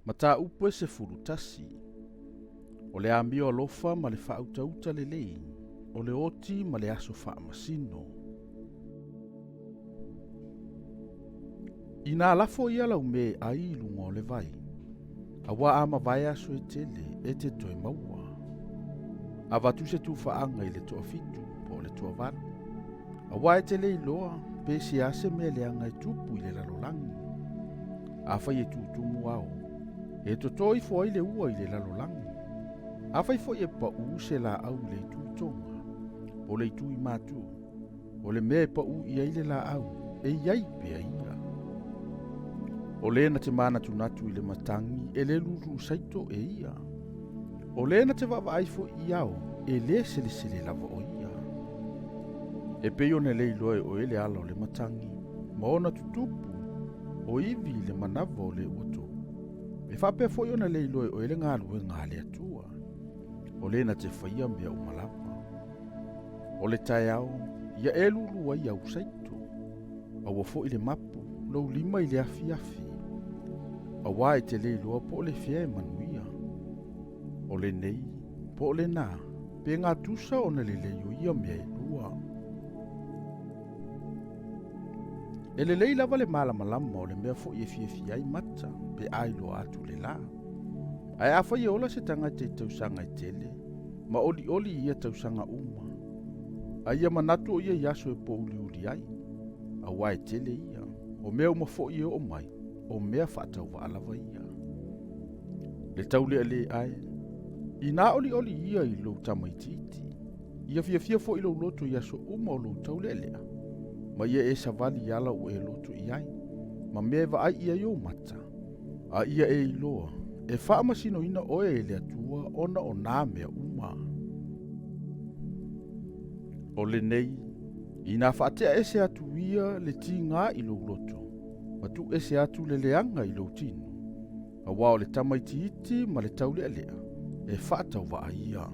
Mataupu e 11. O le amio alofa ma le faautauta lelei, o le oti ma le aso faamasino. Inā lafo ia lau mea e ai i luga o le vai, auā a mavae aso e tele e te toe maua. Avatu se tufaaga i le toafitu po o le toavalu, auā e te le iloa pe se a se mea leaga e tupu i le lalolagi. Afai e tutumu ao, e toto ifo ai le ua i le lalolagi. Afai foi e paū se laau i le itu i Toga, po o le itu i Matu, o le mea e paū i ai le laau, e i ai pea ia. O le na te manatunatu i le matagi, e le lulu saito e ia. O le na te vaavaai foi i ao, e le selesele lava o ia. E pei ona le iloa e oe le ala o le matagi, ma ona tutupu o ivi i le manava o le uato. E faapea foi ona le iloa e oe le galuega a le Atua, o le na te faia mea uma lava. O le taeao, ia e lulu ai au saito, aua foi le mapu lou lima i le afiafi, auā e te le iloa po o le fea e manuia, o lenei po o lenā, pe gatusa ona lelei o ia mea e lua. E lelei lava le malamalama o le mea foi e fiafia ai mata pe a iloa atu le la. Ae afai e ola se tagata i tausaga e tele, ma olioli i ia tausaga uma, a ia manatu o ia i aso e pōuliuli ai, auā e tele ia, o mea uma foi e oo mai, o mea faatauvaa lava ia. Le taulealea e, inā olioli ia i lou tamaitiiti, ia fiafia foi lou loto i aso uma o lou taulealea, ma ia e savali i ala ua e loto i ai, ma mea e vaai i ai ou mata, a ia e iloa, e faamasinoina oe e le Atua ona o nā mea uma. O lenei, inā faatea ese atu ia le tigā i lou loto, ma tuu ese atu le leaga i lou tino, auā o le tamaitiiti ma le taulealea e faatauvaa ia.